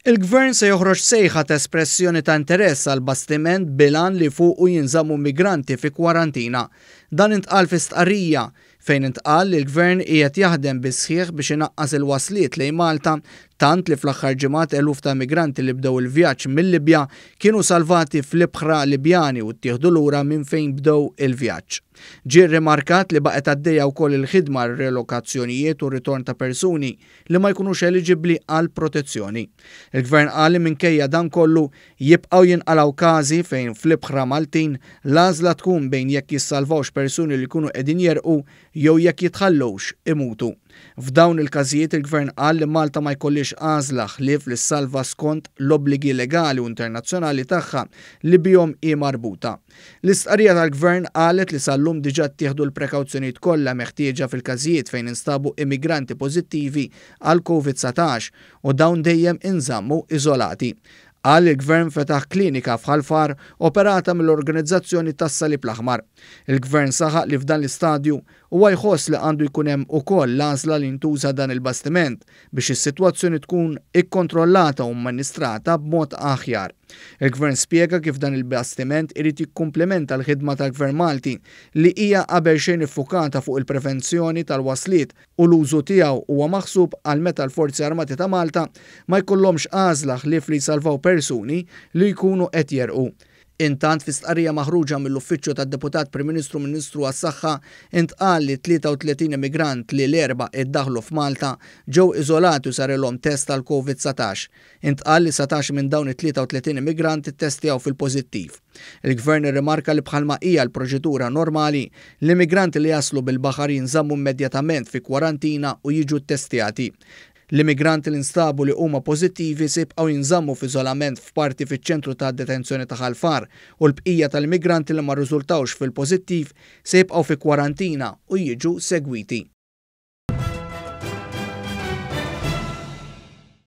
Il-Gvern se joħroġ sejħa ta' espressjoni ta' interess għal bastiment bil-għan li fuqu jinżammu migranti fi kwarantina. Dan intqal fi stqarrija fejn intqal li l-Gvern qiegħed jaħdem bis-sħiħ biex inaqqas il-wasliet lejn Malta tant li fl-aħħar ġimgħat eluf ta' migranti li bdew il-vjaġġ mil-Libja kienu salvati fl-ibħra Libjani u ttieħdu lura minn fejn bdew il-vjaġġ. Ġie rrimarkat li baqgħet għaddejja wkoll il-ħidma għar-relokazzjonijiet u r-ritorn ta' persuni li ma jkunux eliġibbli għal protezzjoni. Il-Gvern qal li minkejja dan kollu jibqgħu jinqalgħu każi fejn fl-ibħra Maltin l-għażla tkun bejn jekk jissalvawx persuni li jkunu qegħdin jegħrqu jew jekk jitħallewx imutu. F'dawn il-każijiet il-Gvern qal li Malta ma jkollhiex għażla ħlief li ssalva skont l-obbligi legali u internazzjonali tagħha li bihom hi marbuta. L-istqarrija tal-Gvern qalet li sal-lum diġà ttieħdu l-prekawzjonijiet kollha meħtieġa fil-każijiet fejn instabu immigranti pożittivi għall-Covid 19 u dawn dejjem inżammu iżolati. Qal li l-Gvern fetaħ klinika f'Ħal Far operata mill-Organizzazzjoni tas-Salib l-Aħmar. Il-Gvern saħaq li f'dan l-istadju huwa jħoss li għandu jkun hemm ukoll l-għażla li jintuża dan il-bastiment biex is-sitwazzjoni tkun ikkontrollata u amministrata b'mod aħjar. Il-Gvern spjega kif dan il-bastiment irid jikkumplementa l-ħidma tal-Gvern Malti li hija qabel xejn iffukata fuq il-prevenzjoni tal-wasliet u l-użu tiegħu huwa maħsub għal meta l-Forzi Armati ta' Malta ma jkollhomx għażla ħlief li jsalvaw persuni li jkunu qed jegħrqu. Intant fi stqarrija maħruġa mill-Uffiċċju tad-Deputat Prim Ministru Ministru għas-Saħħa intqal li 33 immigrant li l-Erbgħa iddaħħlu f'Malta ġew iżolati u sarilhom test għall-Covid 19. Intqal li 19 minn dawn it-33 immigrant ittestjaw fil-pożittiv. Il-Gvern irrimarka li bħalma hija l-proċedura normali, l-immigranti li jaslu bil-baħar jinżammu immedjatament fi kwarantina u jiġu ttestjati. L-immigranti li nstabu li huma pożittivi se jibqgħu jinżammu f'iżolament f'parti fiċ-ċentru ta' detenzjoni ta' Ħal Far u l-bqija tal-immigranti li ma rriżultawx fil-pożittiv se jibqgħu fi kwarantina u jiġu segwiti.